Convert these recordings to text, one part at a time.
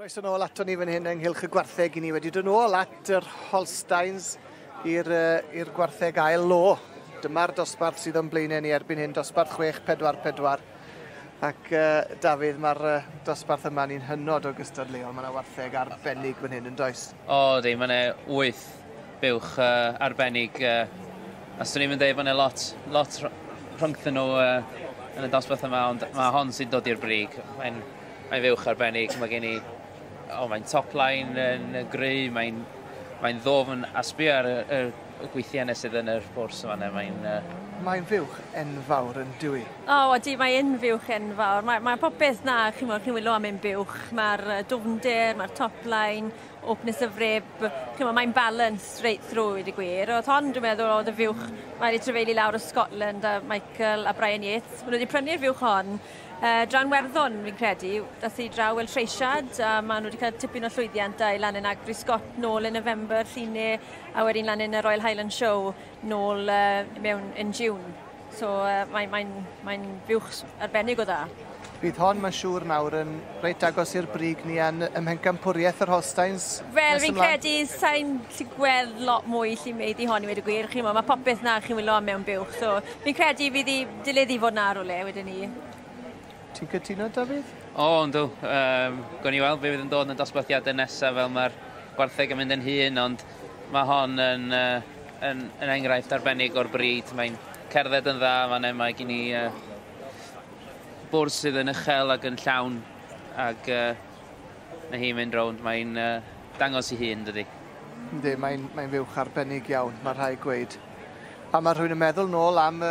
Croeso nôl ato ni fan hyn ynghylch y gwartheg i ni wedi dod nôl at yr Holsteins i'r gwartheg ail lo. Dyma'r dosbarth sydd o'n blaenau ni erbyn hyn, dosbarth 6-4-4. Ac Dafydd, mae'r dosbarth yma ni'n hynod o gystadleuol. Mae yna wartheg arbennig fan hyn, yn does? O, di, mae yna 8 buwch arbennig. A swn i'n dweud bod yna lot rhyngthyn nhw yn y dosbarth yma, ond mae hon sy'n dod i'r brig. Mae'n fuwch arbennig, mae gen i... O, mae'n top line yn gry, mae'n ddofn a sbio ar y gweithiannau sydd yn yr bwrs yma. Mae'n fuwch enfawr yn dywi. O, ydy, mae'n fuwch enfawr. Mae popeth na, chi'n wylo am un buwch. Mae'r dwfnder, mae'r top line, openness of rib. Mae'n balance right through, i gwir. Oedd hon, dwi'n meddwl, oedd y fuwch, mae wedi trefeili lawr o Scotland a Michael a Brian Yates. Maen nhw wedi prynu'r fuwch hon. Dra'n Werddon, fi'n credu, dath i draw el treisiad, a maen nhw wedi cael tipyn o llwyddiant i lan yn Agri Scott nôl yn November, llune, a wedyn lan yn y Royal Highland Show nôl mewn yn June. So mae'n fuwch arbennig o dda. Bydd hon, mae'n siŵr nawr, yn reit agos i'r brig ni yn ym mhencampwriaeth yr Holsteins. Fel fi'n credu, sa'n gallu gweld lot mwy lle meiddi hon i wedi gwir. Mae popeth na chi'n wylo am mewn buwch. So fi'n credu fydd i dilydd i fod na rhywle wedyn ni. Ti'n cytuno, Dafydd? O, yndw. Gwn i weld be fydd yn dod yn y dosbarthiadau nesaf fel mae'r gwartheg yn mynd yn hŷn, ond mae hon yn enghraifft arbennig o'r bryd. Mae'n cerdded yn dda, mae gen i bwrdd sydd yn uchel ac yn llawn, ac na hi'n mynd rownd. Mae'n dangos i hun, dydy. Yndi, mae'n fuwch arbennig iawn, mae rhaid gweud. A mae rhywun yn meddwl nôl am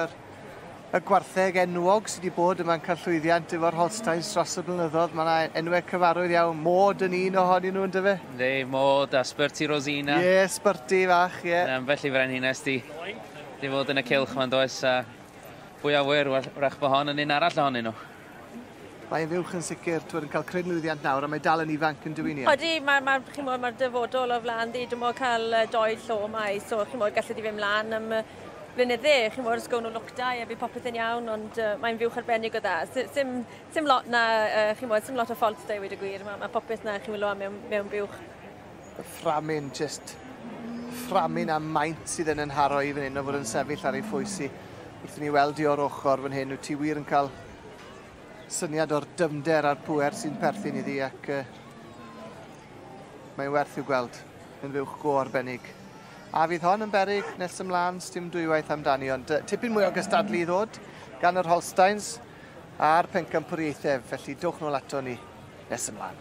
y gwartheg enwog sydd wedi bod yma'n cael llwyddiant efo'r Holsteins dros y blynyddoedd. Mae yna enwau cyfarwydd iawn. Maud yn un ohonyn nhw, yndyfe? Yndi, Maud a Sbyrti Rosina. Ie, Sbyrti fach, ie. Felly frenhines di fod yn y cylch ma'n does, a fwy a wyr, wrach bod hon yn un arall ohonyn nhw. Mae'n fuwch yn sicr, twyd, yn cael cryn lwyddiant nawr, a mae dal yn ifanc yn dywyn i. Odi, mae'r dyfodol o flaen di, dwi'n cael doi llo mai, so chi'n gallu di fynd mlaen am blynydde, chi'n mwyn, os gawn nhw lwc da, a bydd popeth yn iawn, ond mae'n fuwch arbennig o dda. Sim lot na, chi'n mwyn, sim lot o ffault da i weud y gwir, mae popeth na chi'n wylo am mewn buwch. Y fframyn, just fframyn a maint sydd yn nharo i fan hyn o fod yn sefyll ar ei phwys i. Wrth i ni weld i o'r ochr fan hyn, wyt ti wir yn cael syniad o'r dyfnder a'r pŵer sy'n perthyn iddi, ac mae'n werth i'w gweld yn fuwch go arbennig. A fydd hon yn beryg nes ymlaen, sdim dwywaith amdani, ond tipyn mwy o gystadlu i ddod gan yr Holsteins a'r pencampwriaethau, felly dowch nôl ato ni nes ymlaen.